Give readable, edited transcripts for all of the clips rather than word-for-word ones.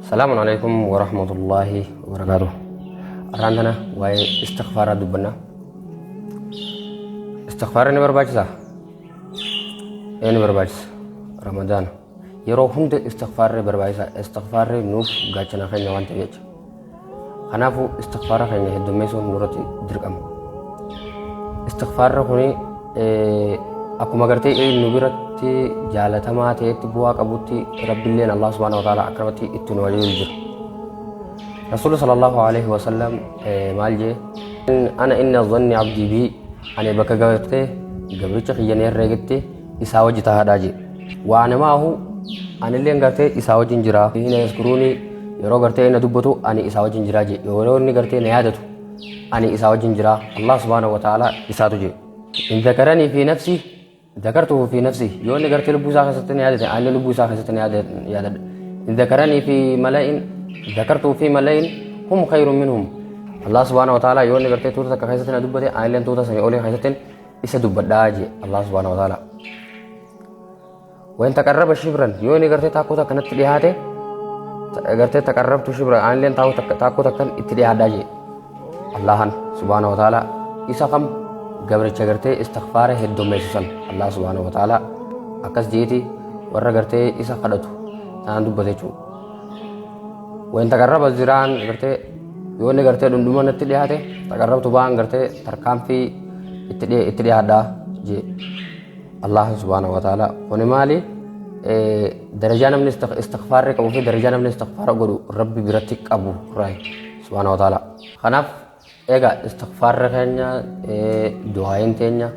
Salaamun alaikum wa rahmatullahi wa barakaatuh. Arraan tana waa'ee istighfaaraa dubbanna. Istighfaarri ni barbaachisaa? Ee ni barbaachisa. Ramadaana. Yeroo hunda istighfaarri barbaachisaa. Istighfaarri nuuf gaachana keenya waan ta'eef jecha. Kanaafuu istighfaara keenya heddummeessuun nurratti dirqama. Istighfaarri kuni akkuma gartee nu biratti jaalatamaa ta'etti bu'aa qabutti Rabbilleen Allah subhaanahu wa ta'ala akkanumatti itti nu ajaju jira. Rasuulli sallallahu alaihi wa sallam maal jee ana inna dhanni abdii bii ani bakka gartee gabricha kiyya na herreegetti isaa wajji tahaadhaa jee. Waa namaahu anilleen gartee isaa wajjin jira. Hina yaskuruuni yeroo gartee na dubbatu ani isaa wajjin jira jee. Yeroo inni gartee na yaadatu ani isaa wajjin jira. Allah subhaanahu wa ta'ala isaatu jee. In zakaranii fi nafsi zakartuhu fi nafsi yoo inni gartee lubbuu isaa keessatti na yaadate anillee lubbuu isaa keessatti na yaadadha. In zakaranii fi mala'in zakartuhu fi mala'in hum khayrun minhum. Allah subhaanahu wa ta'ala yoo inni gartee tuuta takka keessatti na dubbate anilleen tuuta sanii olii keessatti isa dubbadhaa jee Allah subhaanahu wa ta'ala. Wain taqarraba shibran yoo inni gartee taakkoo takka natti dhiyaate gartee taqarrabtu shibran anilleen taakkoo takkan itti dhiyaadhaa jee Allahan subhaanahu wa ta'ala isa kam gabricha gartee istighfaara heddummeessu san Allah subhaanahu wa ta'ala akkas jeeti warra gartee isa kadhatu tanaan dubbate jechuudha. Wain taqarraba ziraan gartee yoo inni gartee dhundhuma natti dhiyaate taqarrabtu ba'an gartee tarkaanfii itti dhiyaadhaa jee Allah subhaanahu wa ta'ala kuni maali darajaa namni istighfaarri qabuu fi darajaa namni istighfaara godhu rabbi biratti qabu raayi subhaanahu wa ta'ala kanaaf Egaa istighfaarri keenya du'aayin teenya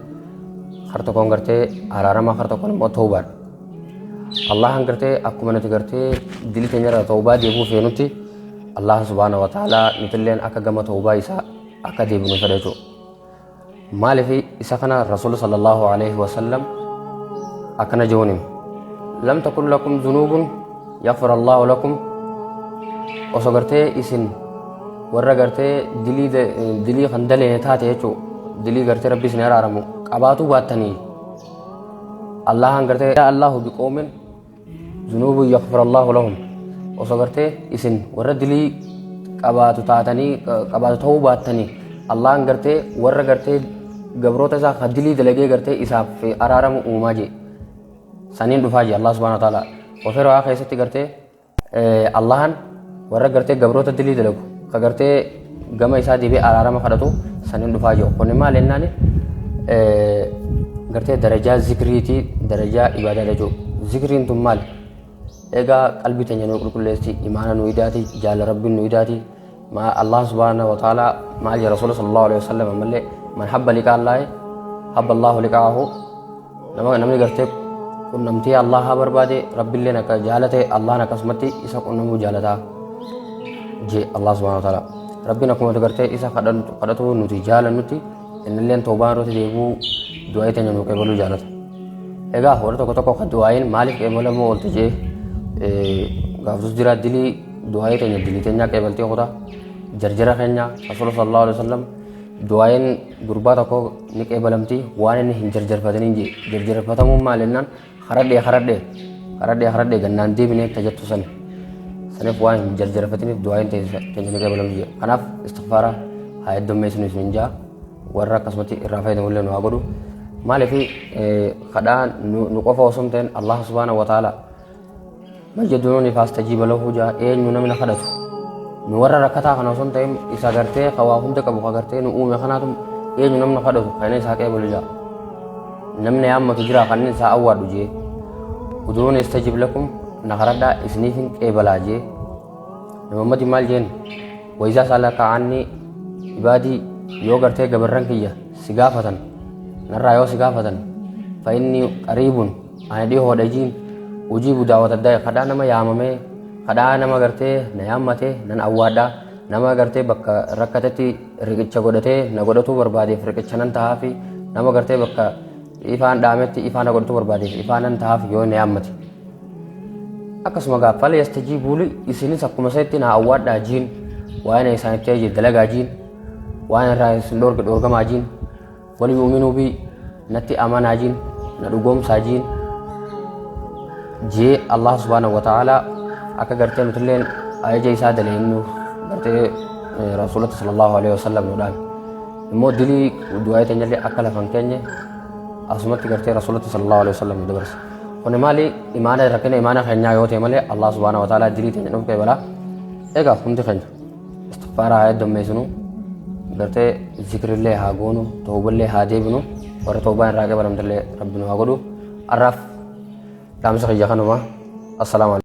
har tokkoon gartee araarama har tokkoon immoo tawbaadha. Allahan gartee akkuma nuti gartee dilii teenya irraa tawbaa deebi'uu feenutti Allah subhaanahu wa ta'ala nutilleen akka gama tawbaa isaa akka deebinu fedha jechuudha. Maaliif isa kana Rasuulli sallallahu alaihi wasallam akkana jechuun hime. Lam takun lakum zunuubun yaghfir Allahu lakum osoo gartee isin warra gartee dilii dilii kan daleene taate jechuu dilii gartee rabbi isin araaramu qabaatuu baattanii Allahan gartee yaa Allahu biqoomin zunuubu yaghfir Allahu lahum osoo gartee isin warra dilii qabaatu taatanii qabaatu ta'uu baattanii Allahan gartee warra gartee gabroota isaa kan dilii dalagee gartee isaaf araaramu uumaa jee saniin dhufaa jee Allah subhanahu wa ta'ala ofirraa keessatti gartee Allahan warra gartee gabroota dilii dalagu ka gartee gama isaa deebi'ee araarama kadhatu saniin dhufaa jiru. Kun maal jennaan gartee darajaa zikriiti darajaa ibaadaa jechuudha. Zikriin tun maali? Egaa qalbii teenya nu qulqulleessi, imaana nu idaati, jaala rabbiin nu idaati. Ma Allah subhanahu wa ta'ala maal jedha Rasuula sallallahu alaihi wasallam ammallee man habba liqaa Allaahi habba Allahu liqaahu Nama namni gartee qunnamtii Allaahaa barbaade Rabbilleen akka jaalate Allahan akkasumatti isa qunnamuu jaalataa jee Allah subhaanahu wa ta'ala. Rabbiin akkuma nuti gartee isa kadhatu nuti jaalannutti innilleen toobaan irratti deebi'uu du'aa'ii teenya nuu qeebaluu jaalata. Egaa warri tokko tokko kan du'aa'iin maaliif qeebalamuu oolte jee gaaftus jira dilii du'aa'ii teenya dilii teenyaa qeebaltee kutaa jarjara keenya Rasuula sallallahu alaihi wasallam Du'aa'iin gurbaa tokko ni qeebalamti waan inni hin jarjarfatiniin jee. Jarjarfatamuun maal jennaan karadhee karadhee karadhee karadhee gannaan deebinee ta jettu sani. Saniif waan hin jarjarfatiniif du'aa'iin teenya ni qeebalamti jee. Kanaaf istighfaara haa heddummeessinu isin jaa warra akkasumatti irraa fayyadamullee nu haa godhu. Maaliif kadhaa nu qofa osoo hin ta'in Allah subhaanahu wa ta'ala Man yad'uuni faastajiiba lahu jaa eenyu namni na kadhatu nu warra rakkataa kana osoo hin ta'in isa gartee ka waa hunda qabu ka gartee nu uume kanaatu eenyu namni kadhatu kan inni isaa qeebalu jaa namni yaammatu jira kan inni isaa awwaadhu jee uduuni istajib lakum na kadhadhaa isiniif hin qeebalaa jee Muhammadi maal jeen wayizaa saalaka anni ibaadii yoo gartee gabarran kiyya si gaafatan narraa yoo si gaafatan fa inni qariibun Ani dhihoodha jiin ujiibu daawata da'i kadhaa nama yaamamee kadhaa nama gartee na yaammatee nan awwaadha nama gartee bakka rakkatetti riqicha godhatee na godhatuu barbaadeef riqicha nan tahaafi nama gartee bakka ifaan dhaametti ifaa na godhatuu barbaadeef ifaa nan tahaaf yoo na yaammate. Akkasuma gaa fala yastajiibuuli isinis akkuma isatti na awwaadhaa jiin waan isaanitti ajaje dalagaa jiin waan irraa isin dhoorge dhoorgamaa jiin. Wal yu'uminuu bii natti amanaa jiin na dhugoomsaa jiin jee Allah subhaanahu wa ta'ala Akka gartee nutilleen ajaja isaa daleennu gartee rasuulatti sallallahu alaihi wasallam nu dhaame. Immoo dilii du'aa teenyallee akka lafa hin keenye asumatti gartee rasuulatti sallallahu alaihi wasallam nu dabarse. Kuni maali imaana rakkina imaana keenyaa yoo ta'e malee Allah subhaanahu wa ta'ala dilii teenya nuuf qeebala. Egaa hundi keenya istighfaara haa heddummeessinu, gartee zikrillee haa goonu, tawballee haa deebinu, warra tawbaan irraa qeebalamtellee rabbi nu haa godhu. Arraaf dhaamsa kiyya kanuma. Assalaamu.